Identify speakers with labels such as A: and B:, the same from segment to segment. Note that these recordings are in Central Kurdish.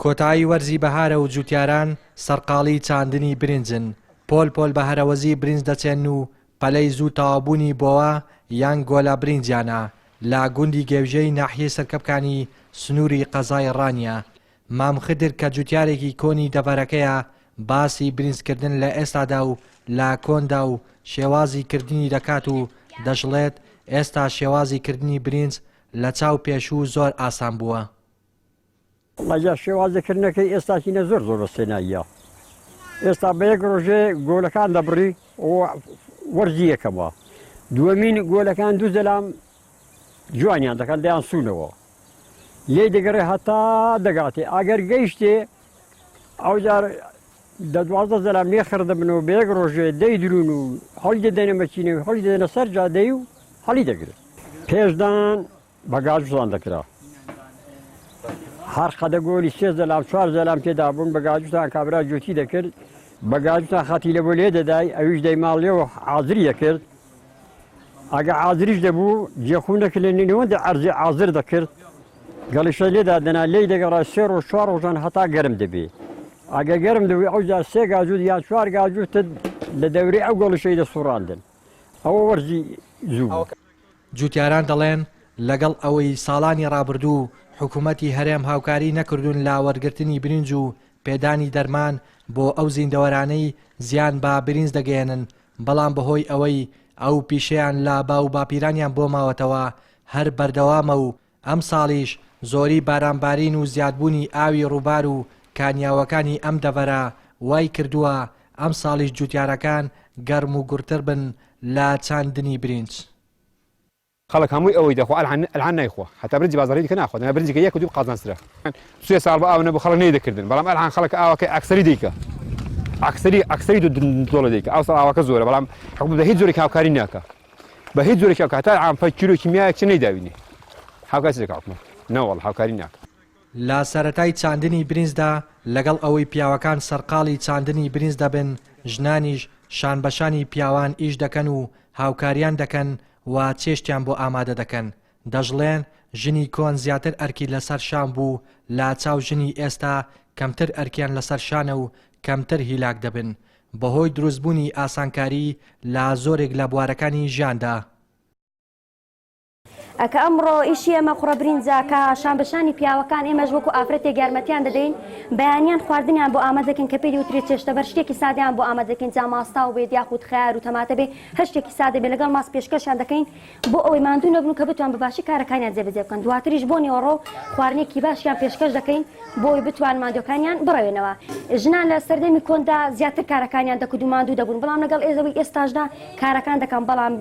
A: کۆتایی وەرزی بەهارە و جوتیاران سەرقاڵی چاندنی برنجن، پۆل پۆل بە هەرەوەزی برنج دەچێنن و پەلەی زوو تەواوبوونی بۆوە یان گۆلە برنجیانە لە گوندی گێوژەی ناحیەی سەرکەپکانی سنووری قەزای ڕانیە. مام خدر کە جوتیارێکی کۆنی دەڤەرەکەیە باسی برنجکردن لە ئێستادا و لە کۆندا و شێوازی کردنی دەکات و دەشڵێت ئێستا شێوازی کردنی برنج لە چاو پێشوو زۆر ئاسان بووە.
B: وەڵا جا شێوازی کردنەکەی ئێستاکینە زۆر زۆر بەسێناییە ئێستا بە یەک ڕۆژێ گۆلەکان دەبڕی وەرزی یەکەمە دووەمین گۆلەکان دوو زەلام جوانیان دەکەن دەیان سوونەوە لێ دەگەڕێ هەتا دەگاتێ ئەگەر گەیشتێ ئەوجار دە دوازدە زەلام لێ خڕ دەبن و بە یەک ڕۆژێ دەیدرون و هەڵی دەدەنە مەکینە و هەڵی دەدەنە سەر جادەی و هەڵی دەگرن پێشدان بە گاجوتان دەکرا. هەر قەدە گۆلی سێ زەلام چوار زەلام تێدا بوون بە گاجوتان کابرا جوتی دەکرد بە گاجوتان خەتی لە بۆ لێ دەدای ئەویش دەیماڵیەوە حازری دەکرد ئەگە حازریش دەبوو جێخون دەکرد لە نێوەندە عەرزی حازر دەکرد گەڵیشە لێدا دەنا لێی دەگەڕا سێ ڕۆژ چوار ڕۆژان هەتا گەرم دەبێ ئەگە گەرم دەبوو ئەوجا سێ گاجوت یان چوار گاجوتت لە دەورەی ئەو گەڵیشەی دەسوڕاندن ئەوە وەرزی زوو بوو.
A: جوتیاران دەڵێن، لەگەڵ ئەوەی ساڵانی ڕابردوو حکومەتی هەرێم هاوکاری نەکردوون لە وەرگرتنی برنج و پێدانی دەرمان بۆ ئەو زیندەوەرانەی زیان بە برنج دەگەیەنن، بەڵام بەهۆی ئەوەی ئەو پیشەیان لە باووباپیرانیان بۆ ماوەتەوە هەر بەردەوامە و ئەمساڵیش زۆری بارانبارین و زیادبوونی ئاوی ڕووبار و کانیاوەکانی ئەم دەڤەرە وای کردووە ئەمساڵیش جوتیارەکان گەرم و گوڕتر بن لە چاندنی برینج.
C: خەڵک هەمووی ئەوەی دەخوا ئەلحان ئەلحان نایخوا هەتا برنجی بازاڕی دیکە ناخوا دەنا برنجەکە یەک و دوو قازانجترە سێ ساڵ بە ئاو نەبوو خەڵک نەیدەکردن بەڵام ئەلحان خەڵک ئاوەکەی ئەکسەری دەیکا ئەکسەری ئەکسەری دۆڵە دەیکا ئەوساڵ ئاوەکە زۆرە بەڵام حکومەت بە هیچ جۆرێک هاوکاری ناکا بە هیچ جۆرێک هاوکاری تا عام پە کیلۆ کیمیایەک چ نەیداوینێ هاوکاری چ دەکا حکومەت نەوەڵ هاوکاری ناکا.
A: لە سەرەتای چاندنی برنجدا لەگەڵ ئەوەی پیاوەکان سەرقاڵی چاندنی برنج دەبن، ژنانیش شانبەشانی پیاوان ئیش دەکەن و هاوکاریان دەکەن و چێشتیان بۆ ئامادە دەکەن، دەشڵێن، ژنی کۆن زیاتر ئەرکی لەسەر شان بوو لە چاو ژنی ئێستا کەمتر ئەرکیان لەسەر شانە و کەمتر هیلاک دەبن بەهۆی دروستبوونی ئاسانکاری لە زۆرێک لە بوارەکانی ژیاندا.
D: کە ئەمڕۆ ئیشی ئێمە قوڕە برینجە کە شانبەشانی پیاوەکان ئێمەش وەکو ئافرەتێک یارمەتیان دەدەین بەیانیان خواردنیان بۆ ئامادە دەکەین کە پێی دەوترێت چێشتەبەر شتێکی سادەیان بۆ ئامادە دەکەین جا ماستاو بێت یاخود خەیار و تەماتە بێت هەر شتێکی سادە بێت لەگەڵ ماست پێشکەشیان دەکەین بۆ ئەوەی ماندوو نەبن و کە بتوان بە باشی کارەکانیان جێبەجێ بکەن دواتریش بۆ نیوەڕۆ خواردنێکی باشیان پێشکەش دەکەین بۆ ئەوەی بتوان ماندووەکانیان بڕەوێنەوە ژنان لە سەردەمی کۆندا زیاتر کارەکانیان دەکرد و ماندوو دەبوون بەڵام لەگەڵ ئێزەوەی ئێستاشدا کارەکان دەکەن بەڵام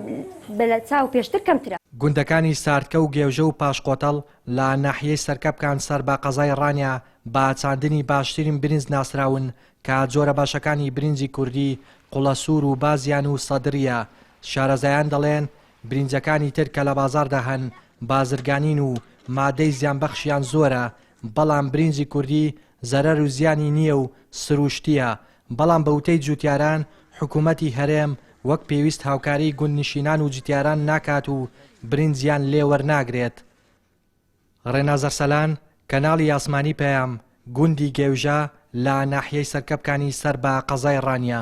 D: بە لە چاو پێشتر کەمترە.
A: گوندەکانی سارتکە و گێوژە و پاشقۆتەڵ لە ناحیەی سەرکەپکان سەر بە قەزای ڕانیە بە چاندنی باشترین برنج ناسراون کە جۆرە باشەکانی برنجی کوردی قوڵەسوور و بازیان و سەدرییە، شارەزایان دەڵێن برنجەکانی تر کە لە بازاڕدا هەن بازرگانین و مادەی زیانبەخشیان زۆرە، بەڵام برنجی کوردی زەرەر و زیانی نییە و سروشتییە، بەڵام بە وتەی جوتیاران حکومەتی هەرێم وەک پێویست هاوکاری گوندنشینان و جوتیاران ناکات و برنجیان لێ وەرناگرێت. ڕێناز ئەرسەلان، کەناڵی ئاسمانی پەیام، گوندی گێوژە لە ناحیەی سەرکەپکانی سەر بە قەزای ڕانیە.